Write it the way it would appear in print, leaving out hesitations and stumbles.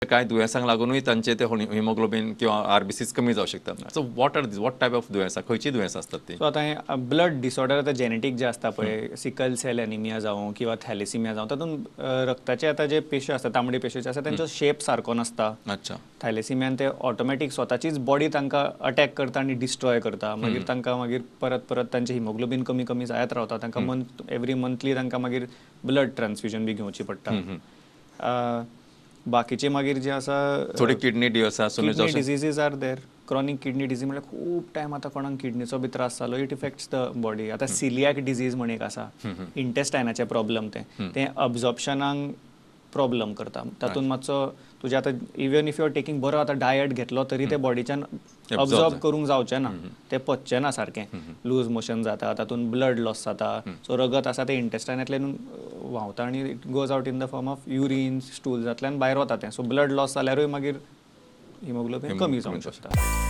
कांय दुयेंसांक लागूनय तांचे ते हिमोग्लोबीन किंवा आरबीसीस कमी जावं शकता. So what are these, what type of दुयेंसां, खंयची दुयेंसां आसतात ती? सो आतां हे ब्लड डिसऑर्डर आतां जेनेटीक जे आसता पळय, सिकल सेल एनिमिया जावं किंवा थॅलेसिमिया जावं, तातूंत रक्ताचे आतां जे पेश्यो आसता, तांबडी पेश्यो जे आसता, तेंचो शेप सारको नासता. थॅलेसिमियान ते ऑटोमॅटीक स्वताचीच बॉडी तांकां अटॅक करता आनी डिस्ट्रॉय करता. मागीर तांकां मागीर परत परत तांचे हिमोग्लोबीन कमी कमी जायत रावता. तांकां मंथ एवरी मंथली तांकां मागीर ब्लड ट्रान्सफ्युजन बी घेवची पडटा. बाकीचे मागीर जे आसा, थोडी किडनी आसा. Kidney diseases are there. Chronic kidney disease म्हळ्यार खूब टायम आतां कोणाक किडनीचो बी त्रास जालो, it affects the body. आतां सिलियाक डिजीज म्हण एक आसा, इंटेस्टायनाचे प्रॉब्लम, ते ते अब्जॉर्प्शनाक प्रॉब्लम करता. तातूंत मातसो तुजें आतां even if you are taking बरो आतां डायट घेतलो तरी ते बॉडीच्यान अब्जॉर्ब करूंक जावचें ना, तें पचचें ना सारकें, लूज मोशन जाता, तातूंत ब्लड लॉस जाता. सो रगत आसा तें इंटेस्टायनांतल्यान व्हांवता आनी it goes out in the form of urine, स्टूल्सांतल्यान भायर वता तें. सो ब्लड लॉस जाल्यारूय मागीर हिमोग्लोबीन कमी जावंक शकता.